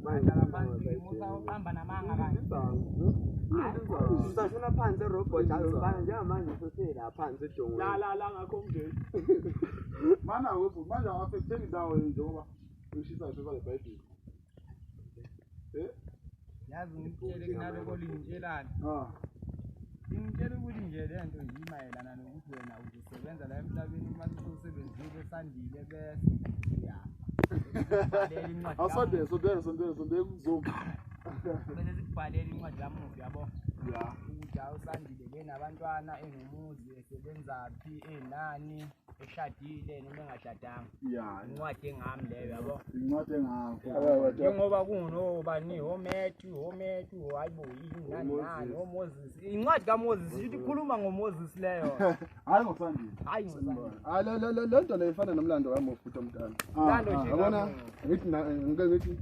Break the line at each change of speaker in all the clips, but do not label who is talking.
Manje
Uqamba namanga kanje.
Usashona phansi erobot alufana njengamanje sosela phansi edongweni.
La la la ngakho umndeni.
Mana webhu manje awafektheki indawo njengoba ushisa iphepha leBhayibheli. Eh?
Yazi ngikutshele kunaloko lingitshelani.
Ah.
Ngitshela ukuthi nje le nto yimayelana nokuthi wena uzosebenza la emhlabeni uma usebenzile sandile bese uyafa. Sikubhalele incwadi
Awusondele, sondele, sondele, sondele kuzoom.
Bese sikubhalela incwadi kamufi yabo.
Ya.
Ukuthi hawu Sandile benabantwana enomuzi esebenzaphi enani eshadile noma engashadanga.
Ya.
Incwadi engami leyo yabo.
Incwadi engakho.
Njengoba kunobani oMatthew oMatthew hayibo yini nani nani oMoses. Incwadi kaMoses isho ukuthi ikhuluma ngoMoses leyo.
Hayi ngosandile.
Hayi ngoSandile.
Ah, le nto le ifana nomlando kamufi futhi omdala.
Mlando nje
Yabona
kamufi.
ngithi ngike ngithi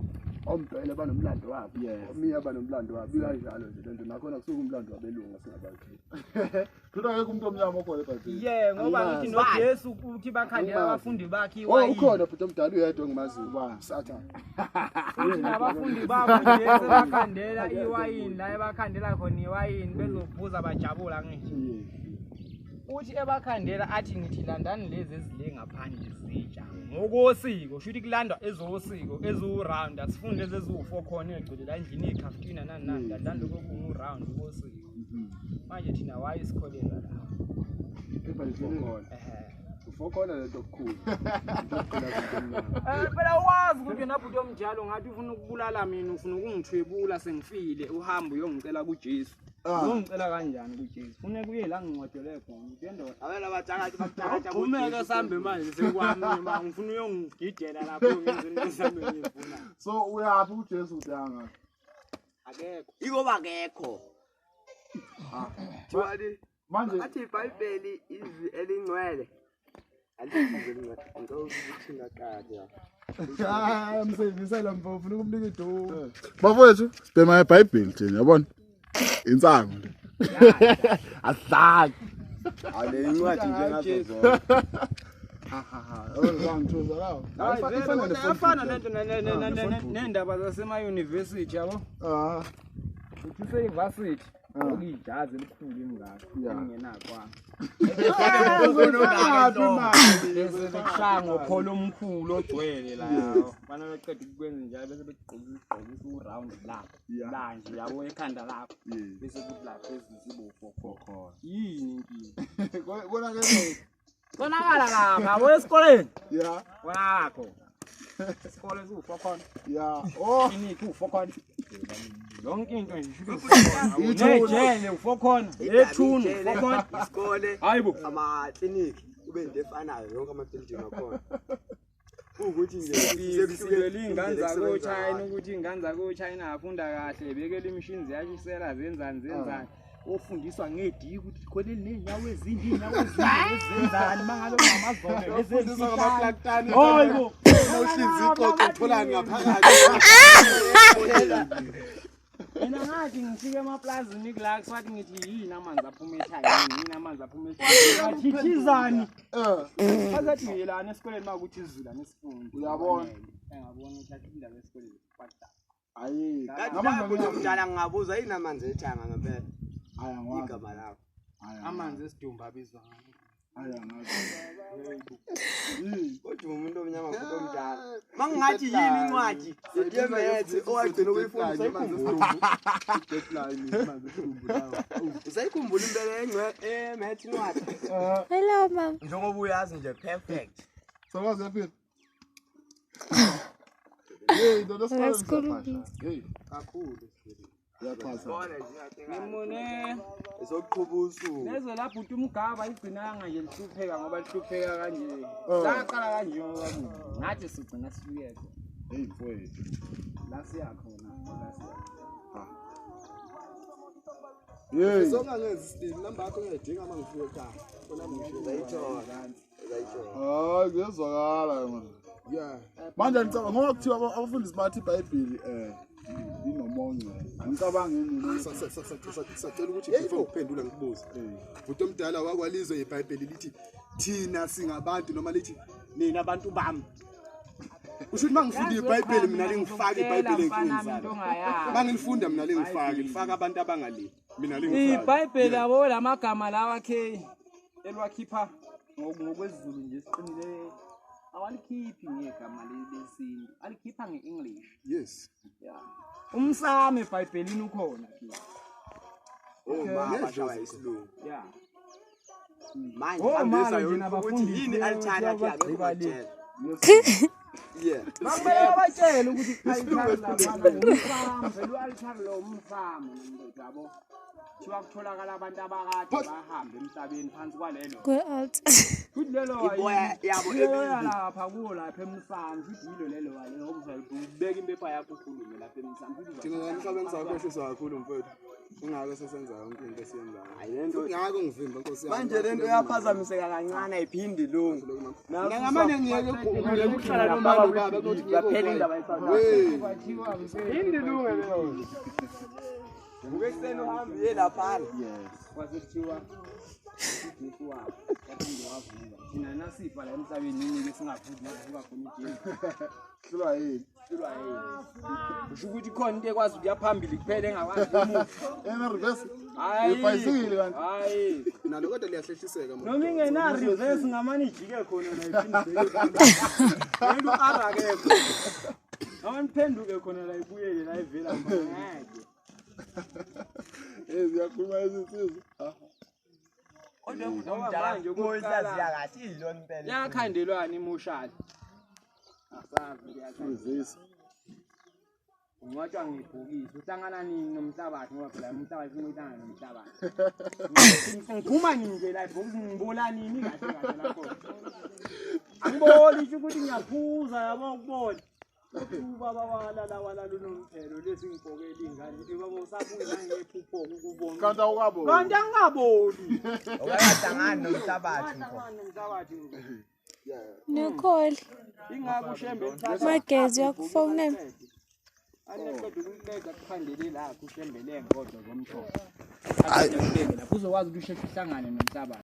ombhele banomlando wabo.
Yes.
Omiya banomlando wabo. Ikanjalo nje lento nakhona kusuke umlando wabelungu singabathi.
Futhi akekho umuntu omnyama okhona eBhayibhelini.
Yeah, ngoba ngithi noJesu uthi bakhandela
Angimazi.
abafundi bakhe
Oh
iwayini.
ukhona futhi omdala uyedwa engimaziyo.
Ubani?
Satan.
Uthi nabafundi bakhe uJesu bakhandela iwayini la ebakhandela khona iwayini bezophuza bajabula ngisho. Uthi ebakhandela athi ngithi landani lezi ezile ngaphandle zitsha. Ngokosiko, shuthi kulandwa ezosiko, eziwu-round, asifuni lezi eziwu-four khona ey'gcwele la endlini iy'khaftina nani nani, landani lokhu okungu-round okosiko. Manje thina waye sikholelwa la.
EBhayibhelini.
Ehhe.
Ufokhona lento okukhulu. Into yokuqala into emnyama.
Phela wazi ukuthi wena bhuti omjalo ngathi ufuna ukubulala mina ufuna ukungithwebula sengifile uhambe uyongicela kuJesu. Uyongicela kanjani kuJesu? Funeka uye la ngincwadelwe khona. Uthi ndoda.
Abela bathakathi bakuthakatha.
Awugxumeke sambe manje sekwami ma ngifuna uyongigidela lapho ngenze into zami engiyifuna.
So uyaphi uJesu udanga?
Akekho.
Ikoba akekho. Thiwani
Manje
athi iBhayibheli izwi elingcwele. Alithi izwi elingcwele. Ngicela ukuthi ngaqala.
Ah, msevisa mfo ufuna ukumnika iduku.
bafowethu sibhema eBhayibheli thina yabona? Insangu nje. Asidlali.
Ale incwadi njengazo zonke.
Ha ha ha. Yabona ngithuza lawo.
Ifana ne-phone
Afana
book.
lento nendaba zasema-university yabo.
Ah.
Uthi useyivasithi okuyijazi elikhulu elingaka elingenakwami.
Uzofakaphi manje?
Bese bekushaya ngokholo omkhulu ogcwele la. Bana beqeda ukwenza njalo bese bekugqokisa u-round la. La nje yabo ekhanda lakho. Bese kuthi la phezulu sibe ufokhona. Yini inkinga?
Kona ke
Konakala lapha yabo esikoleni.
ya
Konakala khona. Isikole siwufokhona.
ya oh
Iklinikhi ufokhona. Yonke into nje isho nejele ufokhona. Ethuna ufokhona.
Isikole.
Hayibo.
Amakliniki kube into efanayo yonke ama-building akhona. Kuwukuthi nje
Silwela iy'ngane zakoChina ukuthi iy'ngane zakoChina afunda kahle bekele imishini ziyashisela zenzani zenzani ofundiswa ngediki ukuthi khona eliney'nyawo ezinde iy'nyawo ezinde zenzani uma ngabe kungamazolo
Ufundiswa ngamaplantani.
Hayibo.
Nawuhlinza ixoxo utholani ngaphakathi.
Mina ngathi ngifike emaplazini kula kuswathi ngithi yini amanzi aphuma ethangini yini amanzi aphuma ethangini bathithizani
Eh
bazathi uyelana esikoleni uma kuthi izulu anisifundi
Uyabona.
engabona ukuthi athi indaba esikoleni kwada
ayi.
Kanti lapho mdala ngingabuza yini amanzi ethanga ngempela
Hayi angwazi.
igama lakho.
amanzi esidumbu abizwa ngani
Hayi angazi. Yini?
Kodwa umuntu omnyama futhi omdala. Mangingathi yini incwadi yeMaths owagcina ukuyifunda usayikhumbula.
Deadline manje isidumbu lawo.
Usayikhumbula impela engcwe eMaths incwadi.
Hello, mom.
Njengoba uyazi nje perfect.
Sakwazi yaphila. Hey, ndoda
That's
sikole
cool.
ngiyaphasha. Hey,
Kakhulu.
uyaphasa.
Bona nje
Ngimune
ezoqhuba usuku.
lezo lapho uthi umgaba igcinanga nje lihlupheka ngoba lihlupheka kanje laqala kanje ngoba ngathi sigcina sifike khona
Hey mfowethu.
la siya khona la siya
Hey.
Songangenza isitini namba yakho ngiyayidinga uma ngifika ekhaya. Khona ngisho
Uzayithola. Uzayithola.
Hayi kuyezwakala manje.
Yeah.
Manje ngicabanga ngoba kuthiwa abafundisi bathi iBhayibheli linomongo. Angicabangi mina.
Sacela ukuthi before ukuphendula ngikubuze. Bhuti omdala wakwalizwe iBhayibheli lithi thina singabantu noma lithi nina abantu bami.
Usho ukuthi mangifunda iBhayibheli mina lingifaka iBhayibheli enkingeni zami. Mangilifunda mina lingifaka, lifaka abantu abangali. Mina lingifaka.
IBhayibheli yabo lamagama lawa ke elwakhipha ngokwesiZulu nje siqinile awalikhiphi ngegama lesintu, alikhipha nge-English.
Yes.
Yeah. Umsamo eBhayibhelini ukhona ke.
Oh mama bashawa isilungu.
Yeah.
Manje
Oh,
hambisa
manje
yona
nabafundi
ukuthi yini altare yakhe akekho batshela. Yeah.
Bakumele babatshele ukuthi i-altare laphana ngumsamo, vele u-altare lo umsamo ndoda yabo. Kuthiwa kutholakala abantu abakade bahambe emhlabeni phansi kwalelo.
Kwe-altar.
Futhi lelo
Iboya yabo
lelo
ebibi.
lapha kuwo lapha emsamo, futhi yilo lelo wale ngoba ubeka impepha yakho ukhulume lapha emsamo. Futhi
Thina la emhlabeni sakhohliswa kakhulu mfowethu. Ingakho sesenza yonke into esiyenzayo.
Hayi lento
Futhi ngakho ngivimba nkosi yami.
manje lento yaphazamiseka kancane ayiphindi ilungu.
Mina ngamane ngiyeke ngiyeke ukuhlala nomama baba kunokuthi ngiyeke
Yaphela indaba yeSouth
Wey.
kwathiwa mfethu
Phindi ilunge leyo. Uke kuseni uhambe uye laphana.
kwase kuthiwa uJesu wabo waphinde wavuka. Thina nasifa la emhlabeni yini-ke singavuki nakuvuka khona uJesu.
Hlulwa yini?
Hlulwa yini? Kusho ukuthi khona into ekwazi ukuya phambili kuphela engakwazi emuva.
Ena reverse.
Hayi.
Ibhayisikili kanti.
Hayi.
Nalo kodwa liyahlehliseka manje.
Noma ingena reverse ngamane ijike khona la iphinde. Lento u-R akekho. Noma niphenduke khona la ibuyele la ivela khona. Ngeke.
Eh ziyakhuluma izinsizwa. Ah.
Kodwa
Ngoba manje
uyaziya kahle iyilona impela.
Yakhandelwani imushali? Asazi kuyakhandelwa.
Reverse.
Ungcwatshwa ngebhokisi, uhlangana nini nomhlabathi ngoba phela umhlabathi ufuna uhlangana nomhlabathi. Ngiphuma nini nje la ebhokisini ngibola nini kahle kahle lapho. Angiboli isho ukuthi ngiyaphuza yabo ukubona. Ubaba walala walala unomphelo lesi ngibhokela ingane nje baba usabuya nangephupho ukubona.
Kanti awukaboni.
Kanti angingaboli.
Awukahlangani nomhlabathi mfo.
Angikahlangani nomhlabathi nje.
Nicole,
Ingakho uShembe ethatha
Magezi uyakufonela.
Aneqeda ukuqeda kuphandele lapho uShembe lengodwa zomshoka. Hayi, uzokwazi ukuthi usheshe uhlangane nomhlabathi.